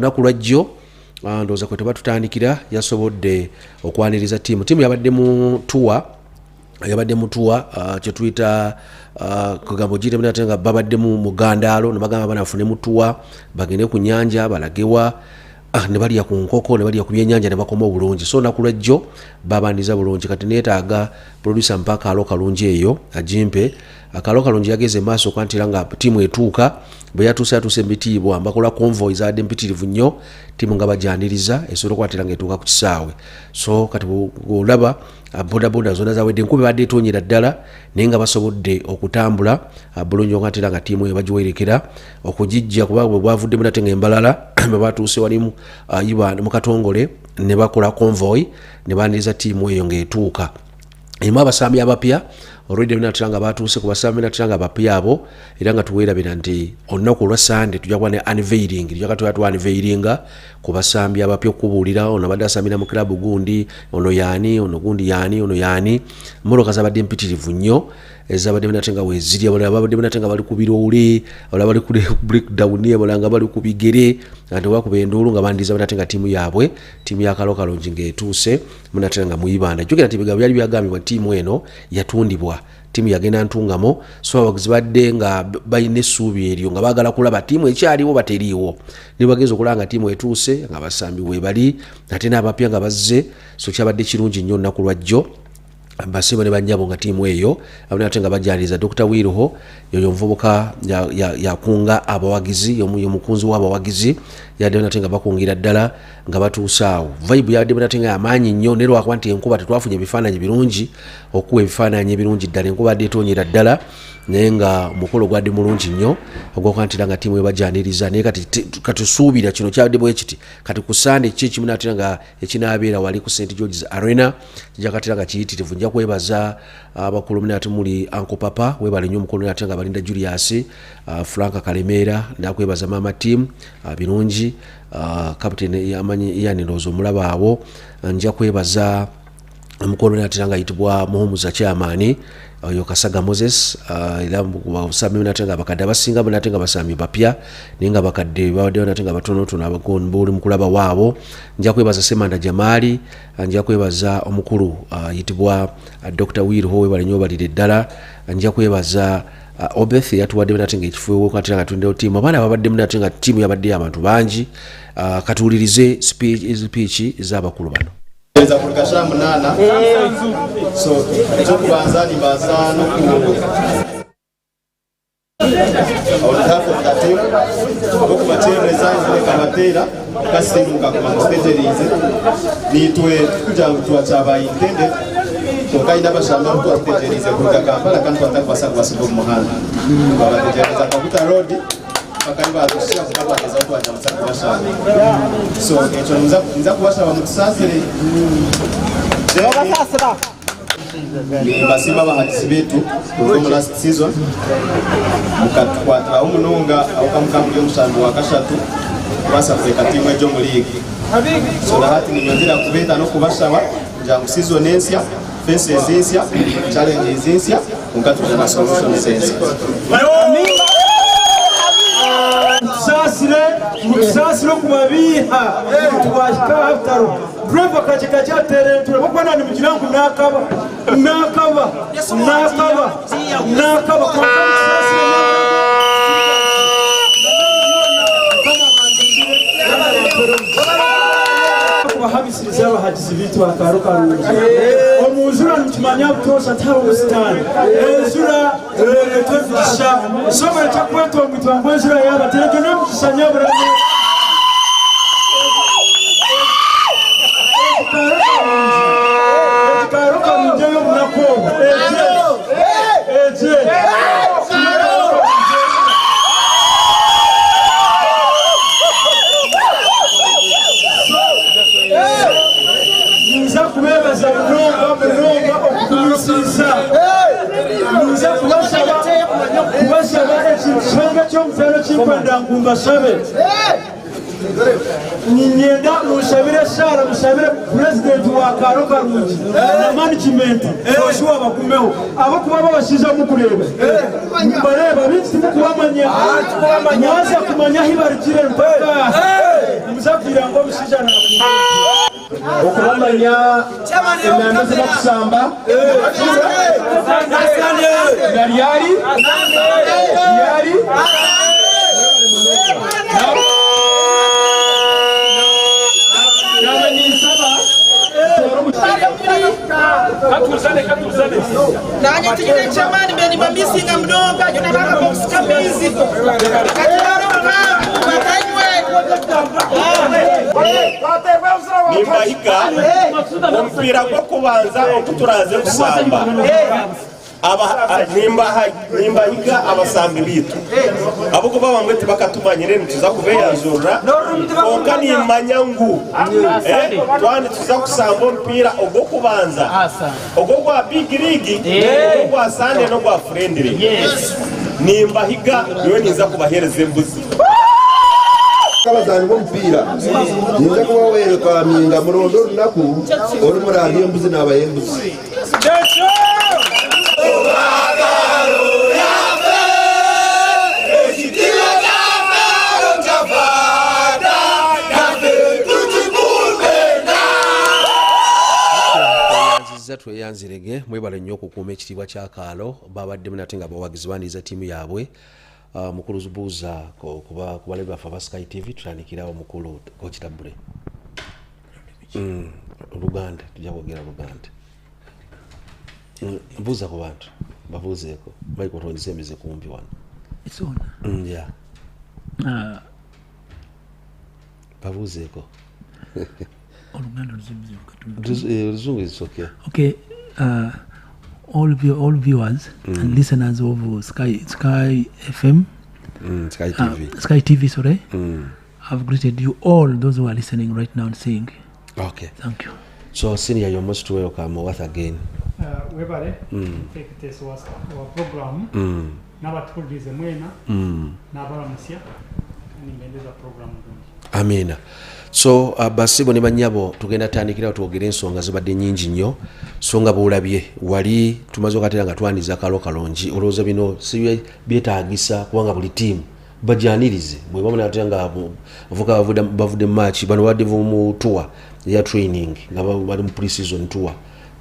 Olunaku lwajjo ndowooza kwetuba tutandikira yasobodde okwaniriza ttiimu. Ttiimu yabadde mu tour, yabadde mu tour kyetuyita kwegamba ogiyita ate nga babadde mu mugandaalo ne bagamba abaana bafune mu tour bagende ku nnyanja balagewa ne balya ku nkoko ne balya ku byennyanja ne bakoma obulungi. So olunaku lwajjo babaniriza bulungi. Kati neetaaga producer mpa akaalo kalungi eyo agimpe. Akaalo kalungi yagenze mu maaso okuba nti era nga ttiimu etuuka bwe yatuuse yatuuse mu bitiibwa mbakola convoy zaadde mpitirivu nnyo ttiimu nga bagyaniriza esobola okuba nti era nga etuuka ku kisaawe. So kati bw'olaba bodaboda zonna zawedde enkuba ebadde etonyera ddala naye nga basobodde okutambula bulungi nga era nga ttiimu eyo bagiwerekera okugijja kuba bwe bwavuddemu nate nga embalala bwe batuuse walimu iba mu katongole ne bakola convoy ne baniriza ttiimu eyo ng'etuuka. Erimu abasambi abapya already natera nga batuuse ku basambi natera nga bapya abo era nga tuweerabira nti olunaku olwa Sunday tujja kuba ne unveiling, tujja kuba twa unveilinga ku basambi abapya okukubuulira ono abadde asambira mu club gundi, ono yaani, ono gundi yaani, ono yaani. Mmotoka zabadde mpitirivu nnyo ezabadde nate nga weeziri, abalala babadde nate nga bali ku biroole, abalala bali ku breakdown, abalala nga bali ku bigere nga tebakuba enduulu nga bandiza nate nga ttiimu yaabwe, ttiimu ya Kalo Kalungi ng'etuuse munatera nga muyibanda. Jjukira nti ebigambo byali byagambibwa ttiimu eno yatundibwa, ttiimu yagenda ntungamo, so abawagizi badde nga balina essuubi eryo nga baagala kulaba ttiimu ekyaliwo oba teriiwo. Ne bagenza okulaba nga ttiimu etuuse nga abasambi weebali ate n'abapya nga bazze, so kyabadde kirungi nnyo olunaku lwajjo basebo ne bannyabo nga ttiimu eyo abona ate nga bajaniriza Dokita Wiruho yoyo omuvubuka yakunga abawagizi, yomukunzi w'abawagizi yadde nate nga bakungira ddala nga batuuse awo. Vibe yabadde nate nga yamaanyi nnyo naye lwakuba nti enkuba tetwafunye ebifaananyi birungi okuwa ebifaananyi ebirungi ddala, enkuba yadde etonyera ddala naye nga omukolo gwadde mulungi nnyo ogwokuba nti era nga ttiimu ebajaniriza naye kati katusuubira kino kyabadde bwe kiti kati ku Sande ki ekimu natera nga ekinaabeera wali ku St George's Arena kijja katera nga kiyitirivu. Nja kwebaza abakulu mune ate muli Uncle Papa webale nnyo omukulu ate nga balinda Julius, Frank Kalemeera, ndakwebaza maama team, birungi, Captain amanyi yani ndowooza omulaba awo. Nja kwebaza omukulu mune ate nga ayitibwa Muhumuza Chairman oyo Kasaga Moses, era basambi nate nga abakadde abasinga nate nga basambi bapya naye nga abakadde babaddeyo nate nga batonotono boli mu kulaba waabo. Nja kwebaza Semanda Jamali, nja kwebaza omukulu ayitibwa Dr. Wiruho webale nnyo obalire ddala. Nja kwebaza Obeth yatuwadde nate nga ekifo kati nga tulindewo ttiimu abaana babaddemu nate nga ttiimu yabadde abantu bangi. Katuwulirize speech z'abakulu bano. Nza kuruga shaaha munaana so ekyokubanza nimbaasa n'oku on behalf of the team okubakyereza nkabateera kasimuka kuma mustejerinze nitwe tukugira ngu twakyabaye intended kwonka haine abashamba abu twatutegyereize kuruga Kampala kandi twatakubaasa kubasiga omu muhanda twabategyereza Kaguta road paka ahi baatushusha kwonka twagyezaho twagyamutsa kubashanga so ekyo ninza kubashaba mutusaasire. Nimbasiima abahagizi baitu kuruga omu last season mukatukwatiraho munonga aho mukaba muri omushambi wa kashatu kubaasa kureka tiimu egi omu liigi. So na hati ninyongyera kubeeta n'okubashaba kugira ngu season ensya, faces nsya, challenges nsya kwonka twije na solutions ensya. Mutusaasire, mutusaasire okubabiiha ngu twahika aha bitaro. Driver kakye kakye ateera entura ahabw'okuba na nimugira ngu naakaba, naakaba, naakaba, naakaba kwonka mutusaasire Mukama abandindire kandi abampere omugisha. Kubahamisiriza abahagizi baitu aha kaaro karungi. Omu njura nitumanya butoosha tihariho sitaani. Enjura neereeta emigisha. So murekye kwetongoitwa ngu enjura yaaba te egyo n'emigisha nyabura Egi kaaro karungi ey'obunaku obu. Egye, egye. Ninza kubeebaza munonga munonga okugumisiriza. Ninza kubashaba kubashaba ekintu kihango eky'omutaano eki nkwenda ngu mbashabe. Niinyenda munshabire eshaara mushabire purezidenti wa Kaaro Karungi na manigimenti Joshua bagumeho ahabw'okuba abo abashaija abu murikureeba nimubareeba baingi timurikubamanya. Mwaza kumanya ahu barugire mpaka aha. Kugira ngu omushaija naakunda omukazi. Okubamanya enamba ezi bakusamba Na ryari? Ryari? Naaba ninsaba ntoore omu. Nanye tinyine eky'amaani mbe nimbamisinga munonga nyowe nabaha akabokisi k'amaizi bakatwara omu kampu bakanywe. Nimbahiga omupiira gw'okubanza ogu turaaze kushamba. Nimbahiga abasambi baitu ahabw'okuba abamwe tibakatumanyire nituza kubeeyanjurira kwonka nimmanya ngu twaba nituza kushamba omupiira ogw'okubanza ogwo ogwa Big League, ogwo ogwa Sunday n'ogwa Friendly. Nimbahiga nyowe ninza kubaheereza embuzi. Nk'abazaani b'omupiira, ninza kubaweerekaminga muronde orunaku oru muraarye embuzi naabaha embuzi. Tweyanziza tweyanzirege mwebale nnyo okukuuma ekitiibwa kya Kaalo babaddemu nate nga abawagizi baniriza ttiimu yaabwe. Ah, mukulu buuza ku balabi baffe aba Sky TV tutandikire awo mukulu Coach Tabure. Oluganda tujja kwogera Luganda. Buuza ku bantu babuuzeeko microphone gisembeze kumpi wano. It's on. Yeah. Babuuzeeko. Oluganda luzibu katundu. Oluzungu is okay. Okay, all viewers and listeners of Sky FM, Sky TV. Sky TV, sorry. I've greeted you all, those who are listening right now and seeing. Okay. Thank you. So, senior, you're most welcome once again. Webale muteekiteesi wa puroguramu n'abatuhuririize mwena n'abaramutsya kandi nimbendeza puroguramu nungi. Amiina. So basibo ne banyabo tugenda tandikirawo twogere ensonga zibadde nyingi nnyo so nga bwolabye wali tumaze okatera nga twaniza kalo kalungi olowooza bino si byetaagisa kubanga buli tiimu bajanirize bwebamuna ate nga avuka bavudde mu match bano badde mu tour ya training nga bali mu pre-season tour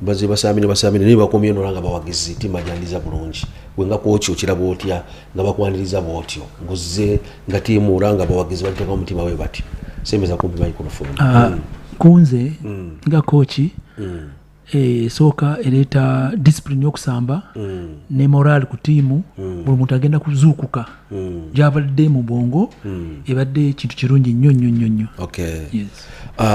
baze basamire basamire naye bakomyeyo nola nga bawagizi tiimu bajaniriza bulungi gwe nga kooki okiraba otya nga bakwaniriza bwotyo ng'ozze nga tiimu ola nga abawagizi bagiteekamu omutima bwe bati sembeza kumpi microphone. Kunze nga kooki esooka ereeta discipline y'okusamba ne moral ku tiimu buli muntu agenda kuzuukuka gy'abadde mu bwongo ebadde kintu kirungi nnyo nnyo nnyo nnyo. Okay. Yes.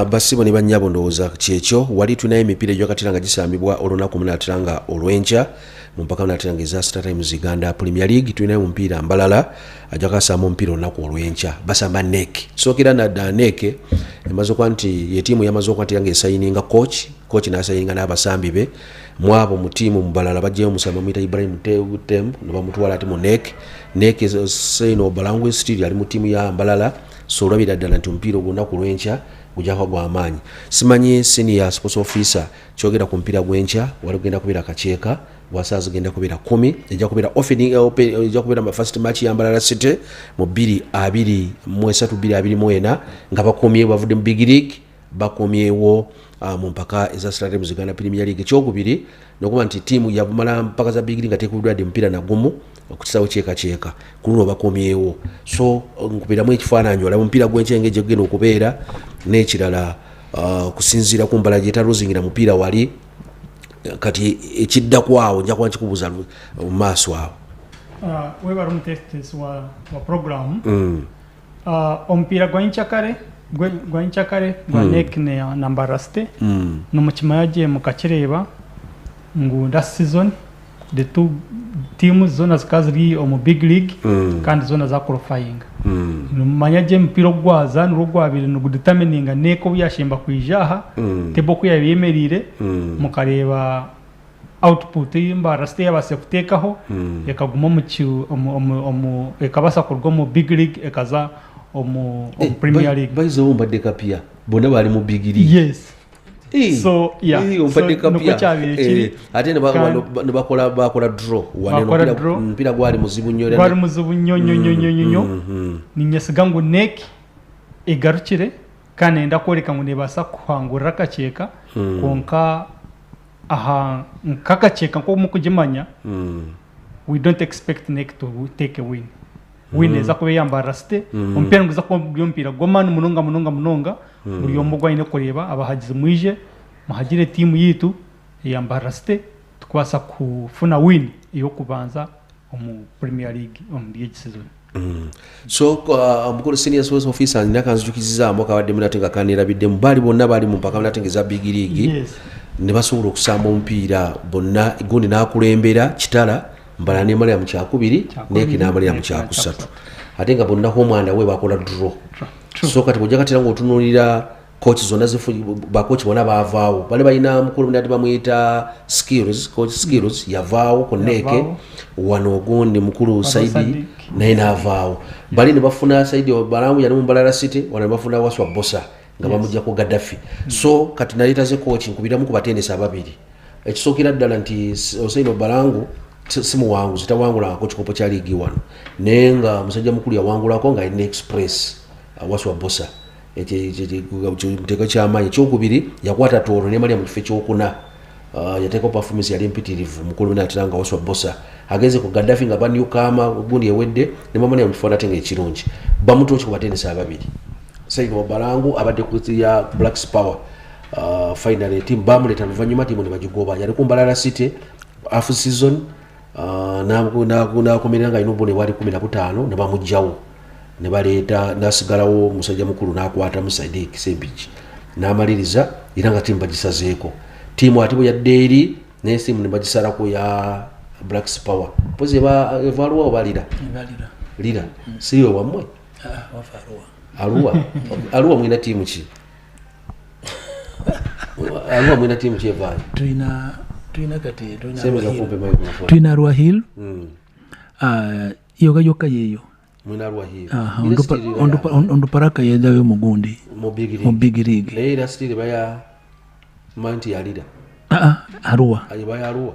Basibo ne bannyabo ndowooza kyekyo wali tulinayo emipiira egyakatera nga gisambibwa olunaku munaatera nga olw'enkya mu mpaka munaatera nga eza Star Times Uganda Premier League tulinayo omupiira Mbalala ajja kasamba omupiira olunaku olw'enkya basamba NEC sookera nadda NEC emaze okuba nti ye ttiimu yamaze okuba nti nga esayininga coach coach n'asayininga n'abasambi be mwabo mu ttiimu mu balala baggyeyo omusambi bamuyita Ibrahim Tem ne bamutwala ate mu NEC NEC Seino Balangwe Steel ali mu ttiimu ya Mbalala so olabira ddala nti omupiira ogwo olunaku olw'enkya gujja kuba gwa maanyi simanyi senior sports officer kyogera ku mupiira gw'enkya wali gugenda kubeera kakyeka gwa saa zigenda kubeera 10 ejja kubeera opening, ejja kubeera ma first match ya Mbarara City mu bbiri abiri mu esatu bbiri abiri mu ena nga bakomyewo bavudde mu big league bakomyewo mu mpaka eza Star Times Uganda Premier League ekyokubiri nokuba nti ttiimu yamala mpaka za big league nga tekubiddwa yadde mupiira nagumu ku kisaawe kyekakyeka ku luno bakomyewo so nkubiramu ekifaananyi olaba omupiira gw'enkya engeri gye gugenda okubeera n'ekirala okusinziira ku mbala gyetaluzingira mupiira wali kati ekiddako awo nja kuba nkikubuuza mu maaso awo. Webare omuteesiteesi wa puroguraamu. Omupiira gwa nyenkyakare gwa nyenkyakare gwa NEC na Mbarara City nimukimanya gye mukakireeba ngu last season the two teams zoona zikaba ziri omu big league kandi zoona zaqualifyinga. Nimumanya gye omupiira ogu gwazaanirwe ogwabaire nigudetermininga NEC obu yaashemba kwija aha table oku yaabaire eyemereire mukareeba output ei Mbarara City yaabaasize kuteekaho ekaguma omu ki omu omu omu ekabaasa kuruga omu big league ekaza omu omu Premier League. By the way mbadde kapya bonna baali mu big league. Yes. Eh, So, yeah. eh, ompadde So, kapya. nikwo kyabaire kiri. Eh, ate ne ne bakola bakola draw wane Bakora draw. omupiira gwali muzibu nnyo era Gwari muzibu nnyo nnyo nnyo nnyo nnyo. Ninyesiga ngu NEC egarukire. Kandi neyenda kworeka ngu nebaasa kuhangurira akakyeka kwonka aha nk'akakyeka nk'oku murikugimanya we don't expect NEC to take a win. Win neeza kuba eya Mbarara City, omupiira niguza kuba guri omupiira gw'amaani munonga munonga munonga, buri omwe ogu aine kureeba abahagizi mwije muhagire tiimu yaitu eya Mbarara City tukubaasa kufuna win ey'okubanza omu Premier League omuri egi sizoni. So omukuru senior sports officer nina kanzijukizizaamu akabaddemu nate nga kanerabiddemu baali bonna baali mu mpaka nate nga eza big league Yes. ne basobola okusamba omupiira bonna gundi n'akulembera kitala mbala nemalira mu kyakubiri Kyakubiri, neki n'amalira mu Neki na kyakusatu kyakusatu. ate nga bonna home and away bakola draw True. so kati bwojja katera ng'otunuulira coach zonna zifu bakochi bonna baavaawo bali balina mukulu munati bamuyita skills coach skills yavaawo ku neeke Yavaawo. wano ogundi mukulu saidi Sadiq. naye n'avaawo bali ne bafuna saidi balamu yali mu Mbarara City wano ne bafuna waswa bosa nga bamuggyako gaddafi so kati naleeta ze coach nkubiramu ku batendesi ababiri ekisookera ddala nti Hussein Obalangu si muwanguzi tawangulangako kikopo kya liigi wano naye nga musajja mukulu yawangulako nga alina express waswa bosa ekyo kyamaanyi ekyokubiri yakwata tooro nemalya mu kifo ekyokuna yateekawo performance yali mpitirivu mukulu natera nga waswa bosa agenze ku gaddafi nga banewkama gundi ewedde nebamalya mu kifo nate nga ekirungi bamutoki ku batendesi ababiri Saidi Obalangu abadde ku ya Blacks Power finally team bamuleeta luvannyuma tiimu ne bagigoba yali ku Mbarara City half season n'akomerera nga alina obubone bwali 15 ne bamuggyawo ne baleeta n'asigalawo musajja mukulu n'akwatamu Sadiq Sempiki n'amaliriza era nga tiimu bagisazeeko tiimu ate bwe yadde eri naye tiimu ne bagisalako ya Blacks Power mpozi eva Arua oba Lira Lira. Lira siwe wammwe Ah, wafa Arua. Arua Arua mwina tiimu ki Arua mwina tiimu ki evaayo Tulina kati tulina Sembeza Arua Hill. kumpe microphone. Tulina Arua Hill. Yoka yokka yeeyo. Mwina Arua Hill. Aha, Era still era Onduparaka yeezayo mu gundi mu big league. mu big league. Naye era still baya manyi nti yalira Ah, ah, Arua. Ayo baya Arua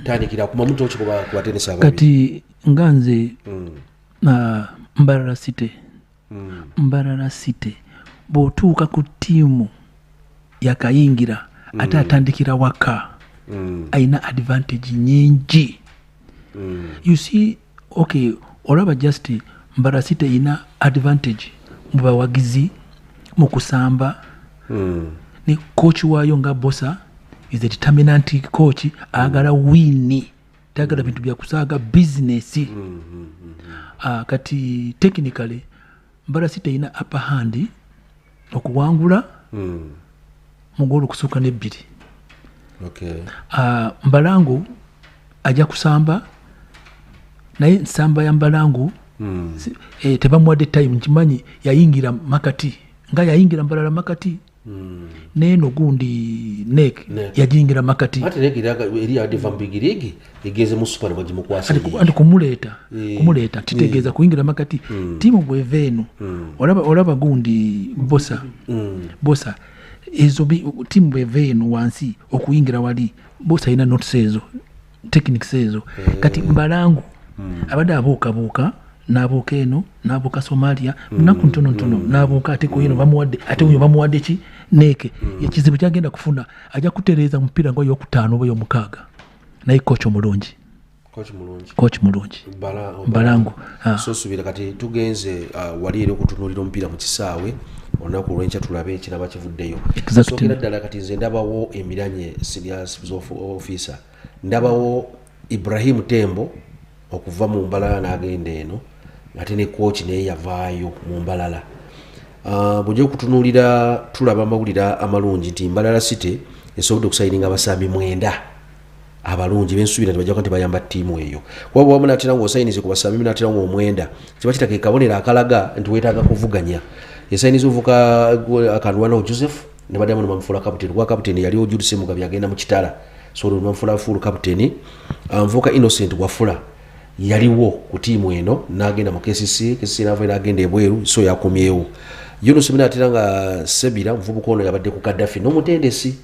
tandikira kuma mutoki kuba kubatenesa ababiri Kati nga nze Mbarara City. Mbarara City bw'otuuka ku ttiimu yakayingira ate atandikira waka alina advantage nyingi. You see, okay, olaba just Mbarara City erina advantage mu bawagizi mu kusamba ne coach waayo nga Bosa is a determinant coach ayagala win tayagala bintu bya kusaaga business. Kati technically Mbarara City erina upper hand okuwangula mu goolo kusukka n'ebbiri. Mbalangu ajja kusamba naye nsamba ya Mbalangu tebamuwadde time nkimanyi yayingira makati nga yayingira Mbarara makati neeno gundi nek Nek. yagiyingira makati ate nek eri yadde eva mu big league egenze mu super ne bagimukwasa Anti kumuleeta kumuleeta kitegeeza kuyingira makati tiimu bweva eno olaba gundi bosa bosa ezo tiimu bweva eno wansi okuyingira wali bosa alina notes ezo techniques ezo kati Mbalangu abadde abuukabuuka n'abuuka eno n'abuuka Somalia munaku ntono ntono n'abuuka ate ku eno bamuwadde ate oyo bamuwadde ki neeke ekizibu kyagenda kufuna ajja kutereeza mupiira nga oyokutaano oba oyomukaaga naye coach omulungi coach mulungi coach mulungi Mbalangu. So suubira kati tugenze wali eri okutunuulira omupiira mu kisaawe olunaku olwenkya tulabe ekinaba kivuddeyo. Sookera ddala kati nze ndabawo emiranye senior officer ndabawo Ibrahim Tembo okuva mu Mbalala n'agenda eno ate ne coach naye yavaayo mu Mbalala. Bw'ojja okutunuulira tulaba amawulire amalungi nti Mbalala City esobodde okusayininga abasambi 9 abalungi bensuubira nti bajja kuba nti bayamba ttiimu eyo kuba bw'oba munaatera ng'osayinize ku basambi munaatera ng'omwenda kiba kitaka ekabonero akalaga nti weetaaga kuvuganya yasayiniza ovuka Akanwanaho Joseph ne baddamu ne bamufuula kaputeni kuba kaputeni yali Jude Ssemugabi agenda mu Kitala so ne bamufuula full kaputeni. Nvuka Innocent Wafula yaliwo ku ttiimu eno n'agenda mu KCC KCC n'ava n'agenda ebweru so yakomyewo Yunus munaatera nga Sebira muvubuka ono yabadde ku Gaddafi n'omutendesi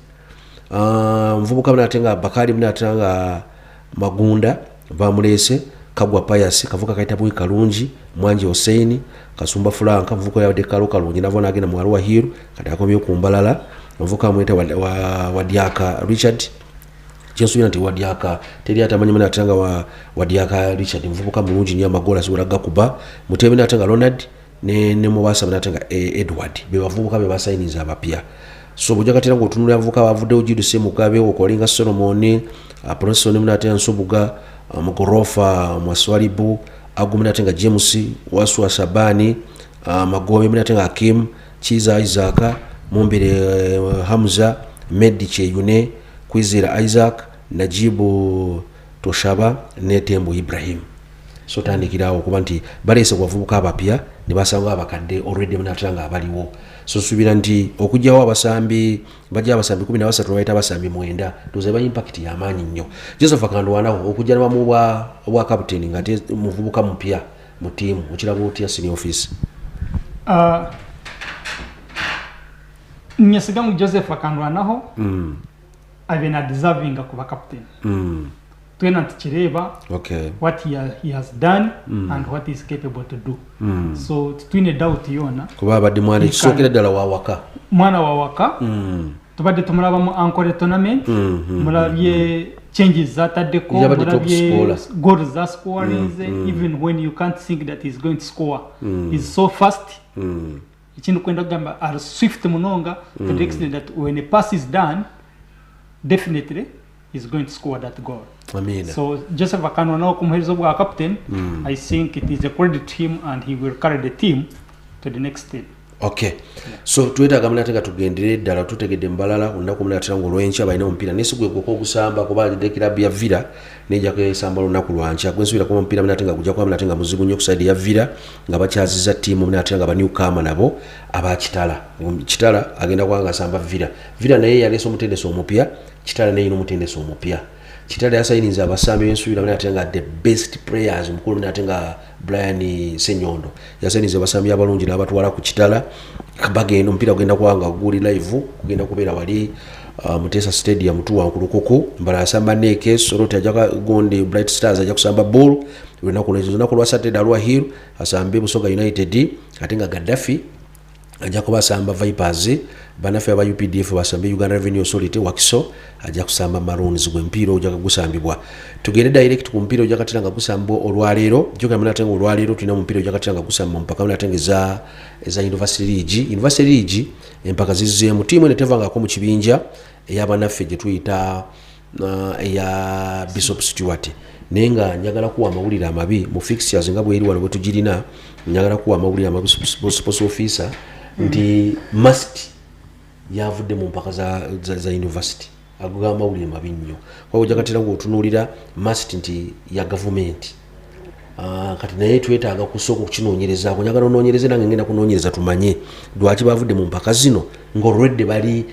muvubuka munaate nga Bakali munaatera nga Magunda bamuleese Kagwa Pius kavuka kayita bwe kalungi Mwanje Hussein, Kasumba Frank, omuvubuka oyo abadde kalo kalungi nava nagenda mu Arua Hill kati akomyewo ku Mbalala, omuvubuka bamweta Wadyaka Richard, kyensuubira nti Wadyaka teri atamanyi muna ate nga Wadyaka Richard muvubuka mulungi nnyo, amagoolo asobola gakuba. Mutebi nate nga Ronald ne Mubasa nate nga Edward be bavubuka be basayininze abapya. So bw'ojja kati era ng'otunuulira abavubuka abavuddewo, Jude Ssemugabe, Okolinga Solomon, Bronson Munate Nsubuga, Mugorofa Mwaswalibu, Agu Munate nga James, Waswa Shabani, Magombe Munate nga Hakim, Kiiza Isaac, Mumbere Hamza, Medi Kyeyune, Kwizera Isaac, Najibu Toshaba ne Tembo Ibrahim. So tandikira awo okuba nti baleese ku bavubuka abapya ne basanga abakadde already munatera nga abaliwo. So nsuubira nti okugyawo abasambi bajja abasambi 13 bayita abasambi 9, ndowooza eba impact y'amaanyi nnyo. Joseph Akandwanaho okujja ne bamuwa obwa captain nga ate muvubuka mupya mu ttiimu, okiraba otya senior office? Nyesiga ngu Joseph Akandwanaho abe na deservinga kuba captain. Twena nitukireeba what he has done and what he is capable to do. So titwine doubt yoona. Kuba abadde mwana ekisookera ddala wa waka. Mwana wa waka. Tubadde tumuraba mu Ankole tournament, murabye changes zataddeko, Yabadde top murabye scorer. goals za scorinze, even when you can't think that he's going to score. He's so fast. Ekindi kwenda kugamba ari swift munonga to the extent that when a pass is done, definitely he's going to score that goal. Amina. So Joseph Akanwanaho kumuhereza obwa captain, I think it is a credit to him and he will carry the team to the next step. Okay. So twetaaga munate nga tugendere ddala tutegedde Mbalala olunaku munatera ng'olwenkya balina omupiira naye si gwe gwokka ogusamba kuba alidde kiraabu ya Villa nejja kwesamba olunaku lwankya gwensuubira kuba omupiira munate nga gujja kuba munate nga muzibu nnyo ku side ya Villa nga bakyaziza ttiimu munatera nga ba newcomer nabo aba Kitala. Kitala agenda kuba nga asamba Villa. Villa naye yaleese omutendesi omupya, Kitala naye erina omutendesi omupya. Kitala yasayininze abasambi bensuubira munate nga the best players, omukulu munate nga Brian Ssenyondo yasayininze abasambi abalungi n'abatwala ku Kitala. Bagenda omupiira gugenda kuba nga guli live, gugenda kubeera wali Muteesa Stadium Tuwankulukuku. Mbala asamba Neke, Soroti ajja gundi Bright Stars ajja kusamba Bull olunaku lw'enkya. Olunaku lwa Saturday Arua Hill asambe Busoga United, ate nga Gaddafi ajja kuba asamba Vipers. Bannaffe aba UPDF basambe Uganda Revenue Authority, Wakiso ajja kusamba Maroons. Gwe mupiira ogujja gusambibwa. Tugende direct ku mupiira ogujja katera nga gusambibwa olwaleero. Jjukira munate nga olwaleero tulina omupiira ogujja katera nga gusambibwa mu mpaka munate nga eza University League. University League empaka zizzeemu, ttiimu eno tevangako mu kibinja ey'abannaffe gye tuyita eya Bishop Stewart, naye nga njagala kuwa amawulire amabi mu fixtures nga bweri wano bwe tugirina. Njagala kuwa amawulire amabi sports officer nti must yavudde mu mpaka za university. Ago gamawulire mabi nnyo kuba ojja katera ng'otunuulira must nti ya gavumenti. Kati naye twetaaga kusooka okukinoonyerezaako. Njagala onoonyereze nange ngenda kunoonyereza tumanye lwaki bavudde mu mpaka zino ng'olwedde bali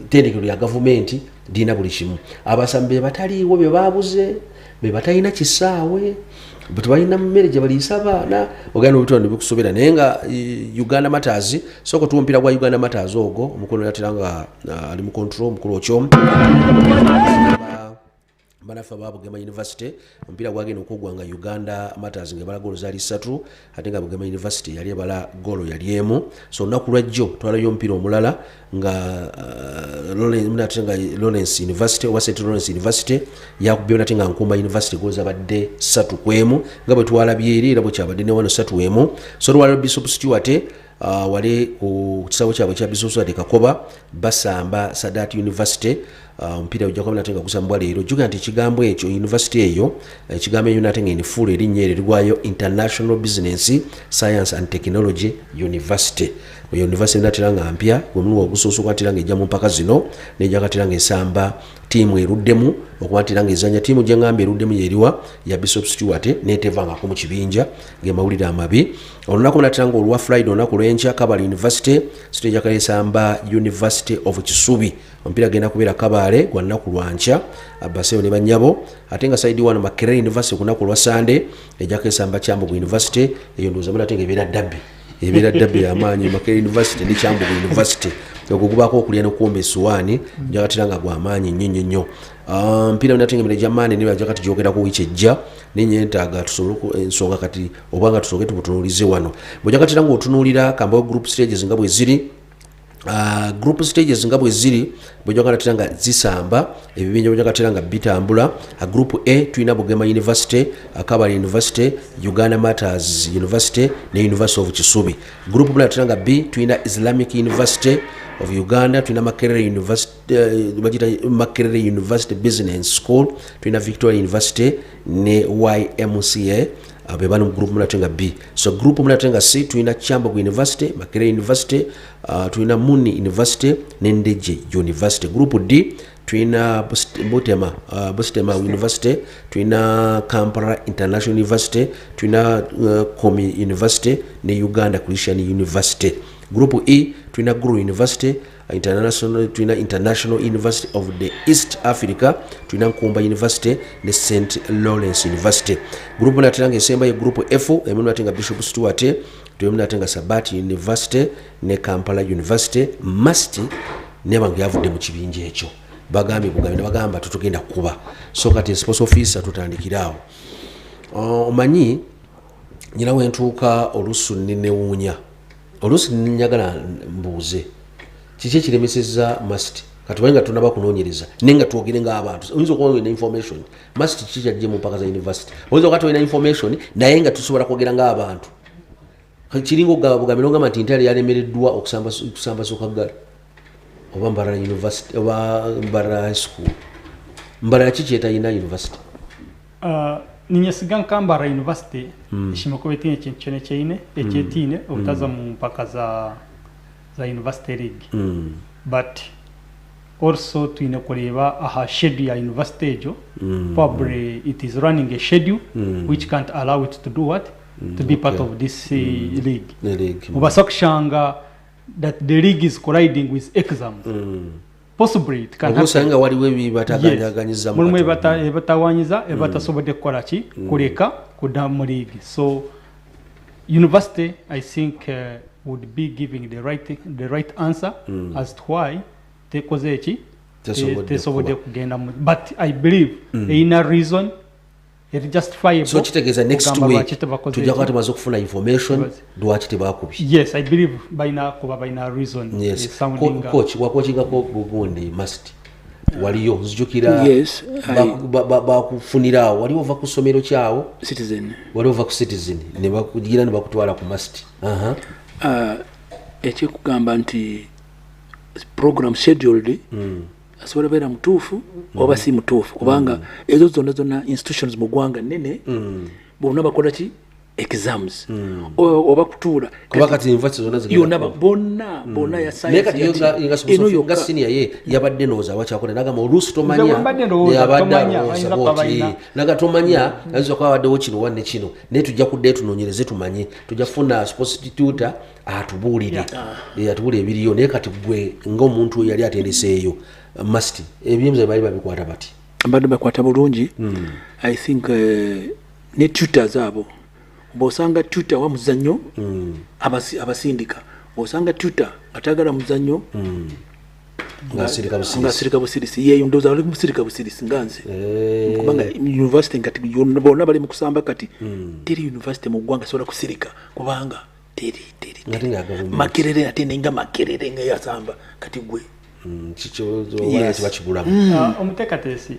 ttendekero lya gavumenti lirina buli kimu. Abasambi be bataliiwo, be baabuze, be batalina kisaawe, tebalina mmere gye baliisa abaana, ogenda n'obitwala ne bikusobera. Naye nga Uganda Matters, sooka tuwa omupiira gwa Uganda Matters ogwo omukulu yatera nga ali mu control, omukulu Okyom. Banaffe aba Bugema University, omupiira gwagenda okugwa nga Uganda Matters nga ebala goolo zaali 3, ate nga Bugema University yali ebala goolo yali 1. So olunaku lwajjo twalayo omupiira omulala nga Lawrence, nga Lawrence University oba St Lawrence University yakubye nate nga Nkumba University goolo zabadde 3 ku 1 nga bwe twalabye eri era bwe kyabadde ne wano 3 emu. So olwaleero Bishop Stewart wali ku kisaawe kyabwe ekya Bishop Stewart Kakoba basamba Sadat University. Omupiira ojja kuba nate nga gusambibwa leero. Jjukira nti ekigambo ekyo university eyo, ekigambo ekyo nate nga enifuula erinnya eryo ligwayo International Business Science and Technology University. Eyo university natera nga mpya, gwe mulundi ogusoose okuba nga ejja mu mpaka zino, nejja katera nga esamba ttiimu eruddemu okuba nti era ng'ezannya. Ttiimu gye ŋŋamba eruddemu y'eriwa ya Bishop Stewart, n'etevangako mu kibinja, ng'emawulire amabi. Olunaku natera nga olwa Friday, olunaku lw'enkya, Kabale University siteja esamba University of Kisubi. Omupiira genda kubeera Kabale gwa nnaku lwankya, abasewo ne bannyabo. Ate nga saidi wano Makerere University ku lunaku olwa Sunday ejja kwesamba Kyambogo University. Eyo ndowooza muna ate nga ebeera derby, ebeera derby y'amaanyi, Makerere University ne Kyambogo University. Ogwo gubaako okulya n'okuwomba essowaani, njagatira nga gwa maanyi nnyo nnyo nnyo. Ah, Emipiira binatenga emirimu egy'amaanyi naye bajja kati gyogerako wiiki ejja naye nyetaaga tusobole ensonga kati oba nga tusooke tubutunuulize wano. Bw'ojagatira ng'otunuulira kambawe group stages nga bwe ziri group stages nga bwe ziri bwejagatira nga zisamba ebibinja bwejagatira nga bitambula. Group A tulina Bugema University, Kabale University, Uganda Martyrs University ne University of Kisubi. Group bwejagatira nga B tulina Islamic University of Uganda, tulina Makerere University, bagiyita Makerere University Business School, tulina Victoria University ne YMCA, be bali mu group munate nga B. So group munate nga C tulina Kyambogo University, Makerere University, tulina Muni University ne Ndejje University. Group D tulina Busitema University, tulina Kampala International University, tulina Komi University ne Uganda Christian University. Group E tulina Gulu University, International, tulina International University of the East Africa, tulina Nkumba University ne St Lawrence University. Group natera nga esembayo group F emu nate nga Bishop Stuart, tulimu nate nga Sabat University ne Kampala University. Must neba nga yavudde mu kibinja ekyo bagambye bugambi ne bagamba tetugenda kukuba. So kati sports officer tutandikire awo. Omanyi nyina wentuuka oluusi nenewuunya, oluusi njagala mbuuze kiki ekiremesezza Must kati omanyi nga tunaba kunoonyereza naye nga twogere ng'abantu. Oyinza okuba olina information Must kiki kyajje mu mpaka za university, oyinza okuba tolina information naye nga tusobola kwogera ng'abantu. Kiringa okugamba bugambi nogamba nti Ntale yalemereddwa okusamba sokaggala oba Mbarara University oba Mbarara High School. Mbarara ki kyetalina university? Ninyesiga nka Mbarara University eshima kuba etiine ekintu kyona ekyeine ekyetiine obutaza mu mpaka za University League. But also twine kureeba aha schedule ya university egyo. Probably it is running a schedule which can't allow it to do what? To be part of this league. The league. Obaasa kushanga that the league is colliding with exams. Possibly it can Oba osanga happen. waliwo ebibatagaanyaganyiza Yes. mu Mulimu katono. ebatawanyiza ebatasobodde kukola ki kuleka kudda mu league. So university I think would be giving the right answer as to why tekoze eki Tesobodde tesobodde kuba. kugenda mu, but I believe eyina reason eri justifiable. So kitegeeza next kugamba week lwaki tebakoze tujja kuba eki. tumaze okufuna information Tebaze. lwaki tebakubye. Yes, I believe balina kuba balina reason. Yes. Sounding Coach wakochingako gugundi Must waliyo nzijukira. Yes, Bakufunira awo waliwo ova ku ssomero kyawo Citizen. Waliwo ova ku Citizen ne bakugira ne bakutwala ku Must. Ekyekugamba nti program scheduled asobola beera mutuufu oba si mutuufu, kubanga ezo zonna zonna institutions mu ggwanga nnene bonna bakola ki exams oba kutuula. Kuba kati university zonna zigenda yonna kuba. bonna ya Naye science kati yo ya nga eno yokka. nga senior ye yabadde ndowooza awakyakola nagamba oluusi tomanya, Nze bwe mbadde ndowooza yabadde tomanya, alowooza ayinza bw'oti. kuba balina. Naga tomanya, ayinza kuba abaddewo kino wa ne kino, naye tujja kuddayo tunoonyereze tumanye, tujja kufuna sports tutor atubuulire. Atubuulire ebiriyo. Naye kati gwe ng'omuntu eyali atendeseeyo Must, ebyemizannyo baali babikwata bati? Mbadde bakwata bulungi. I think ne tutors abo bw'osanga tutor wa muzannyo abasindika, bw'osanga tutor atagala muzannyo Ng'asirika busirisi. Ng'asirika busirisi, yeeyo ndowooza bali musirika busirisi nga nze, kubanga university kati yonna bonna bali mu kusamba kati teri university mu ggwanga esobola kusirika kubanga teri teri Nga teri. ate nga gavumenti. Makerere ate nenga Makerere nga yasamba kati gwe Kikyo Yes. tibakibulamu. Omuteekateesi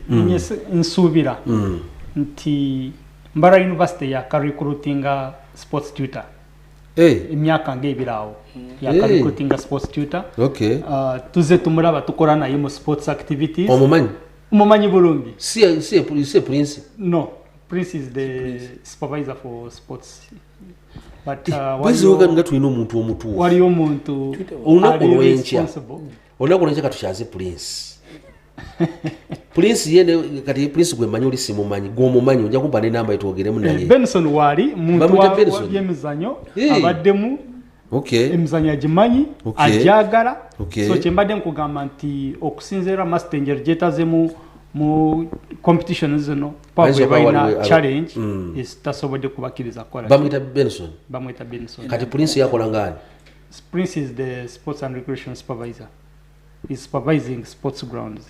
nsuubira nti Mbarara University yakarecruitinga sports tutor emyaka ng'ebiri awo yakarecruitinga sports tutor. Tuze tumulaba tukora naye mu sports activities. Omumanyi? Umumanyi bulungi. Si Prince? No, Prince is the supervisor for sports, but Baziwoga nga tulina omuntu omutuufu. Waliyo omuntu Olunaku ali olw'enkya. responsible. Olunaku olw'enkya katukyaze Prince. Prince ye kati Prince gwe mmanyi oli simumanyi, gw'omumanyi ojja kumpa n'enamba etwogeremu naye. Benson waali muntu Bamuyita wa Benson? byemizannyo abaddemu emizannyo agimanyi agyagala. So kyembadde nkugamba nti okusinziira Must engeri gyetazemu mu competition zino Ayinza probably okuba balina challenge ezitasobodde kubakkiriza kukola. Bamuyita Benson? Bamuyita Benson. Kati Prince yakola ngaani? Prince is the sports and recreation supervisor. Is supervising sports grounds.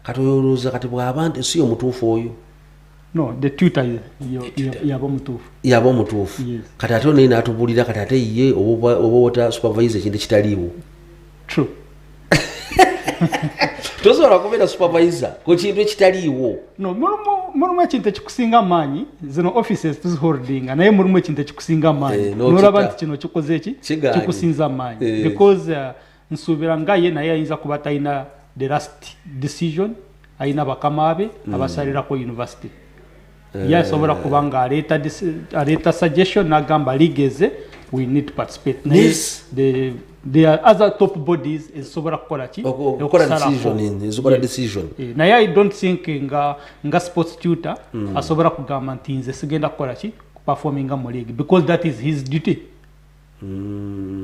Kati oyo olowooza kati bw'aba nti si omutuufu oyo? No, the tutor yaba omutuufu. Yaba omutuufu. Yes. Kati ate naye n'atubuulira kati ate ye oba ota supervisor ekintu ekitaliiwo. True. Tosobola kubeera supervisor ku kintu ekitaliiwo. No, mulimu ekintu ekikusinga amaanyi, zino offices tuziholdinga, naye mulimu ekintu ekikusinga amaanyi. N'olaba nti kino kikoze eki? Kikusinza amaanyi. Because nsuubira nga ye naye ayinza kuba talina the last decision, alina bakama be abasalirako university. Ye asobola kuba nga aleeta suggestion n'agamba ligeze, we need to participate. Naye there are other top bodies ezisobola kukola ki? Okukola Okusalako. decision, ezikola decision. Naye I don't think nga sports tutor asobola kugamba nti nze sigenda kukola ki? Kuperforminga mu league, because that is his duty.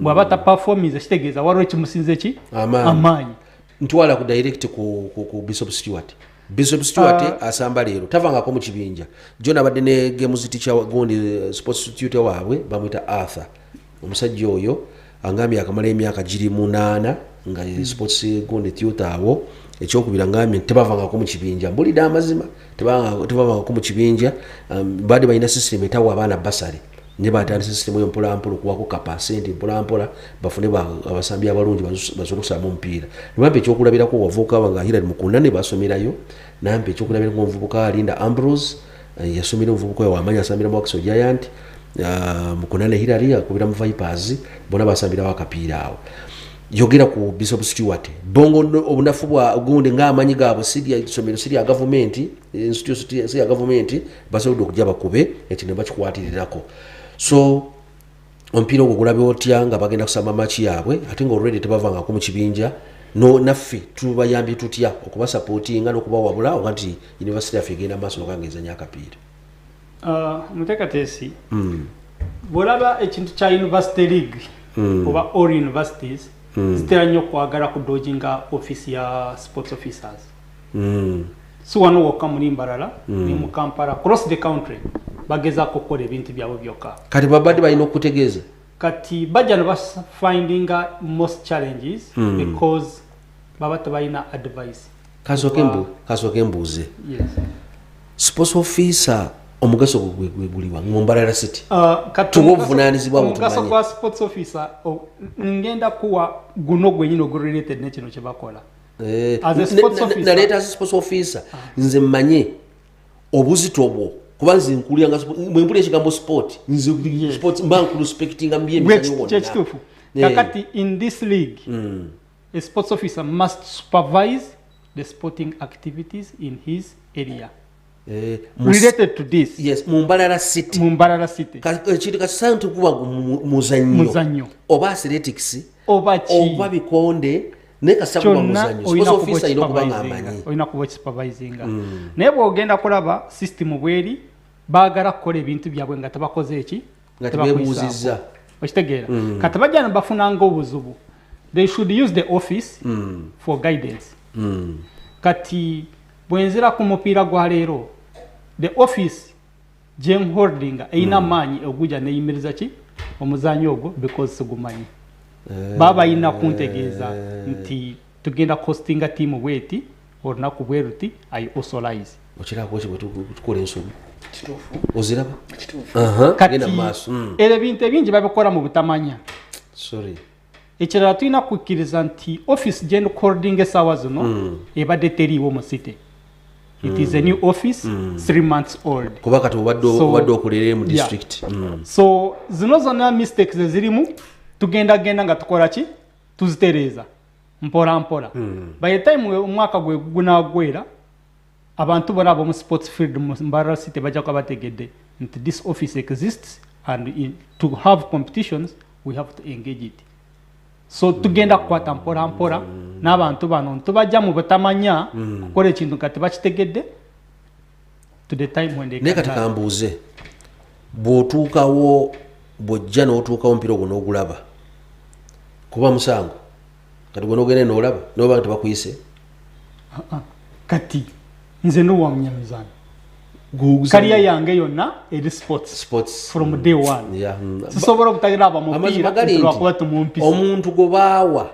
Bw'aba taperforminze kitegeeza waliwo ekimusinze ki? Amaanyi. Amaanyi. Ntwala ku direct ku Bishop Stewart. Bishop Stewart asamba leero tavangako mu kibinja. John abadde ne games teacher gundi, sports tutor waabwe bamuyita Arthur. Omusajja oyo angambye akamala emyaka giri 8 nga sports gundi tutor awo. Ekyokubiri angambye nti tebavangako mu kibinja. Mbulidde amazima, tebavangako mu kibinja. Badde balina system etawa abaana basale. Ne batandise system eyo mpola mpola okuwako ka percent mpola mpola bafune abasambi abalungi basobole okusamba omupiira. Ne bampa ekyokulabirako wavuuka nga Hillary Mukundane basomerayo. Nampa ekyokulabirako omuvubuka Linda Ambrose, yasomera omuvubuka oyo w'amaanyi asambira mu Wakiso Giant. Mukundane Hillary akubira mu Vipers, bonna basambirawo akapiira awo. Yogera ku Bishop Stewart. Bongo obunafu bwa gundi ng'amanyi gaabwe si lya ssomero, si lya gavumenti, institution si ya gavumenti, basobodde okujja bakube ekyo ne bakikwatirirako. So omupiira ogwo gulabye otya nga bagenda kusamba match yaabwe ate nga already tebavangako mu kibinja? No, naffe tubayambye tutya okubasupportinga n'okubawabula oba nti university yaffe egenda maaso nokanga ezannya akapiira? Omuteekateesi, bw'olaba ekintu kya university league oba all universities zitera nnyo okwagala kudodginga office ya sports officers. Si wano wokka muli Mbarara, ne mu Kampala, across the country bagezaako okukola ebintu byabwe byokka. Kati babadde balina okutegeeza. Kati bajja ne bafindinga most challenges because baba tebalina advice. Kasooke mbuuze. Yes. Sports officer omugaso gwe gwe guliwa mu Mbarara City? Kati Tuwa obuvunaanyizibwa omugaso butumanye. gwa sports officer, ngenda kuwa guno gwenyini ogurelated nekino kye bakola. As a sports officer- Naleeta sports officer nze mmanye obuzito bwo, kuba nze nkulira nga bwe mpulira ekigambo sport, nze sports mba nkurespectinga mu byemizannyo wonna. Kyekituufu. Kakati in this league, a sports officer must supervise the sporting activities in his area related to this. Yes, mu Mbarara City. Mu Mbarara City. Ekintu kasisa nti kuba muzannyo Muzannyo. oba athletics oba ki, oba bikonde, naye kasita kuba kyonna muzannyo, olina sports kuba officer alina okuba nga okisupervisinga. amanyi. Olina kuba okisupervisinga. Naye bw'ogenda kulaba system bweri, baagala kukola ebintu byabwe nga tebakoze eki? Nga Tebakwisaako. tebeebuuzizza. Okitegeera? Kati bajja ne bafunanga obuzibu. They should use the office for guidance. Kati bwenzira ku mupiira gwa leero, the office gyenholdinga erina amaanyi ogujja neyimiriza ki omuzanyo ogwo, because sigumanyi. Baba balina kuntegeeza nti tugenda hostinga tiimu bweti olunaku bwe ruti, I authorize. Okirako ki bwe tukola ensobi? Kituufu. Oziraba? Kituufu. Aha, Kati genda mu maaso. Ebyo ebintu ebingi babikola mu butamanya. Sorry. Ekirala, tulina kukkiriza nti office gyenholdinga essaawa zino ebadde teriiwo mu city. It is a new office, 3 months old. Kuba kati obadde obadde okolere mu district. So zino zonna mistakes ezirimu tugenda genda nga tukola ki? Tuzitereeza mpola mpola. By the time omwaka gwe gunaggwera, abantu bonna ab'omu sports field mu Mbarara City bajja kuba bategedde nti this office exists and to have competitions we have to engage it. So tugenda kukwata mpola mpola n'abantu bano ntubajja mu butamanya kukola ekintu nga tebakitegedde to the time when they Naye can kati learn. kambuuze, bw'otuukawo, bw'ojja n'otuukawo omupiira ogwo n'ogulaba, kuba musango kati gwe n'ogenda n'olaba noba nga tebakuyise? Kati nze nowa munyamizaano. Career yange yonna eri sports. Sports. From day one. Yeah. Sisobola obutagiraba Amazima mupiira gali nti nti lwakuba tumumpisa. omuntu gwe baawa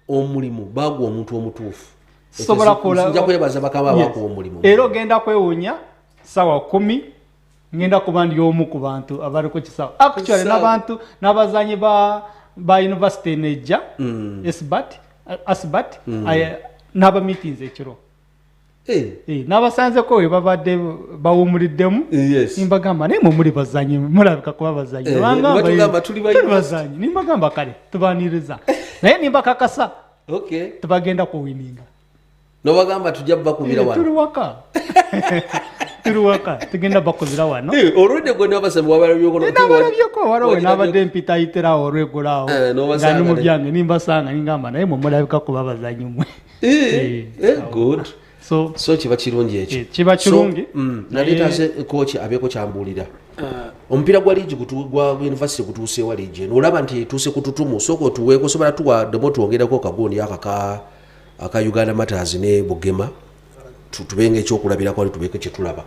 omulimu baguwa omuntu omutuufu. Sisobola Ekyo kola- nja kwebaza bakama Yes. abakuwa omulimu. Era ogenda kwewuunya sawa 10 ngenda kuba ndi omu ku bantu abali ku kisawa. Actually Kisawa. n'abantu n'abazanyi ba ba university nejja Esbat Asbat n'aba meetings ekiro. N'abasanzeko we babadde bawumuliddemu. Yes. Nimbagamba naye mwe muli bazanyi mulabika kuba bazanyi. Bangamba, batugamba tuli ba tuli bazanyi. Nimbagamba kale tubaniriza. Naye nimbakakasa Okay. tubagenda kuwininga. Nobagamba tujja bakubira Tuli wano. waka. Tuli waka tugenda bakubira wano. Olwedde gwe n'abasambi wabalabyeko Nabalabyeko waliwo we nabadde mpitayitirawo olweggulo awo Eh, n'obasanga nga ndi mu ne- byange nimbasanga ningamba naye mwe mulabika kuba bazanyi mwe. Good. So So kiba kirungi ekyo. Kiba kirungi. So, naleeta nze coach abeeko kyambuulira. Omupiira gwa liigi gwa university gutuuseewa liigi eno olaba nti etuuse ku tutumu sooka otuweeko osobola tuwa demo twongereko kagundi ako aka Uganda Matters ne Bugema tubenga ekyokulabirako ali tubeeko kye tulaba